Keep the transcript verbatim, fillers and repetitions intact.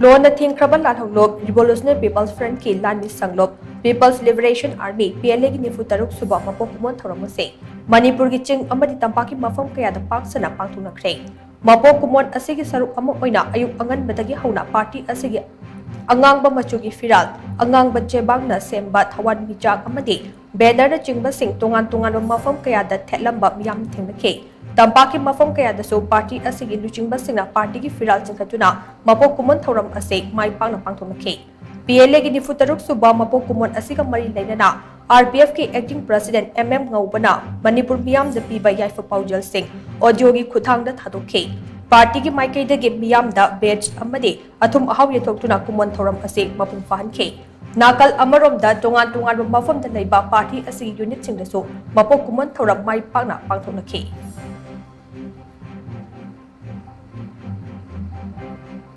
ꯂꯣꯟꯅ ꯊꯤꯡꯈ꯭ꯔꯕ ꯂꯥꯜꯍꯧꯂꯨꯞ Revolutionary People's Frontꯀꯤ ꯂꯥꯟꯃꯤ ꯁꯪꯂꯨꯞ People's Liberation Army, PLAꯒꯤ ꯅꯤꯐꯨ ꯇꯔꯨꯛ ꯁꯨꯕ ꯃꯄꯣꯛ ꯀꯨꯝꯑꯣꯟ ꯊꯧꯔꯝ ꯑꯁꯤ ꯃꯅꯤꯄꯨꯔꯒꯤ ꯆꯤꯡ ꯑꯃꯗꯤ ꯇꯝꯄꯥꯛꯀꯤ ꯃꯐꯝ ꯀꯌꯥꯗ ꯄꯥꯛ ꯁꯟꯅ ꯄꯥꯡꯊꯣꯛꯅꯈ꯭ꯔꯦ꯫ ꯃꯄꯣꯛ ꯀꯨꯝꯑꯣꯟ ꯑꯁꯤꯒꯤ ꯁꯔꯨꯛ ꯑꯃ ꯑꯣꯏꯅ ꯑꯌꯨꯛ ꯑꯉꯟꯕꯗꯒꯤ ꯍꯧꯅ ꯄꯥꯔꯇꯤ ꯑꯁꯤꯒꯤ ꯑꯉꯥꯡꯕ ꯃꯆꯨꯒꯤ ꯐꯤꯔꯥꯜ, ꯑꯉꯥꯡꯕ ꯆꯦꯕꯥꯡꯅ ꯁꯦꯝꯕ ꯊꯋꯥꯟ ꯃꯤꯆꯥꯛ ꯑꯃꯗꯤ ꯕꯦꯅꯔꯅꯆꯤꯡꯕꯁꯤꯡ ꯇꯣꯉꯥꯟ ꯇꯣꯉꯥꯟꯕ ꯃꯐꯝ ꯀꯌꯥꯗ ꯊꯦꯠꯂꯝꯕ ꯃꯤꯌꯥꯝꯅ ꯊꯦꯡꯅꯈꯤ꯫ ꯇꯝꯄꯥꯛꯀꯤ ꯃꯐꯝ ꯀꯌꯥꯗꯁꯨ ꯄꯥꯔꯇꯤ ꯑꯁꯤꯒꯤ ꯂꯨꯆꯤꯡꯕꯁꯤꯡꯅ ꯄꯥꯔꯇꯤꯒꯤ ꯐꯤꯔꯥꯜ ꯆꯤꯡꯈꯠꯇꯨꯅ ꯃꯄꯣꯛ ꯀꯨꯝꯑꯣꯟ ꯊꯧꯔꯝ ꯑꯁꯤ ꯃꯥꯏ ꯄꯥꯛꯅ ꯄꯥꯡꯊꯣꯛꯅꯈꯤ꯫ PLAꯒꯤ ꯅꯤꯐꯨ ꯇꯔꯨꯛ ꯁꯨꯕ ꯃꯄꯣꯛ ꯀꯨꯝꯑꯣꯟ ꯑꯁꯤꯒ ꯃꯔꯤ ꯂꯩꯅꯅ RPFꯀꯤ Acting President M M ꯉꯧꯕꯅ Manipur ꯃꯤꯌꯥꯝꯗ ꯄꯤꯕ ꯌꯥꯏꯐ ꯄꯥꯎꯖꯦꯜꯁꯤꯡ audioꯒꯤ ꯈꯨꯠꯊꯥꯡꯗ ꯊꯥꯗꯣꯛꯈꯤ꯫ ꯄꯥꯔꯇꯤꯒꯤ ꯃꯥꯏꯀꯩꯗꯒꯤ ꯃꯤꯌꯥꯝꯗ badge ꯑꯃꯗꯤ ꯑꯊꯨꯝ ꯑꯍꯥꯎ ꯌꯦꯟꯊꯣꯛꯇꯨꯅ ꯀꯨꯝꯑꯣꯟ ꯊꯧꯔꯝ ꯑꯁꯤ ꯃꯄꯨꯡ ꯐꯥꯍꯟꯈꯤ꯫ ꯅꯥꯀꯜ ꯑꯃꯔꯣꯝꯗ ꯇꯣꯉꯥꯟ ꯇꯣꯉꯥꯟꯕ ꯃꯐꯝꯗ ꯂꯩꯕ ꯄꯥꯔꯇꯤ ꯑꯁꯤꯒꯤ unitꯁꯤꯡꯗꯁꯨ ꯃꯄꯣꯛ ꯀꯨꯝꯑꯣꯟ ꯊꯧꯔꯝ ꯃꯥꯏ ꯄꯥꯛꯅ ꯄꯥꯡꯊꯣꯛꯅꯈꯤ꯫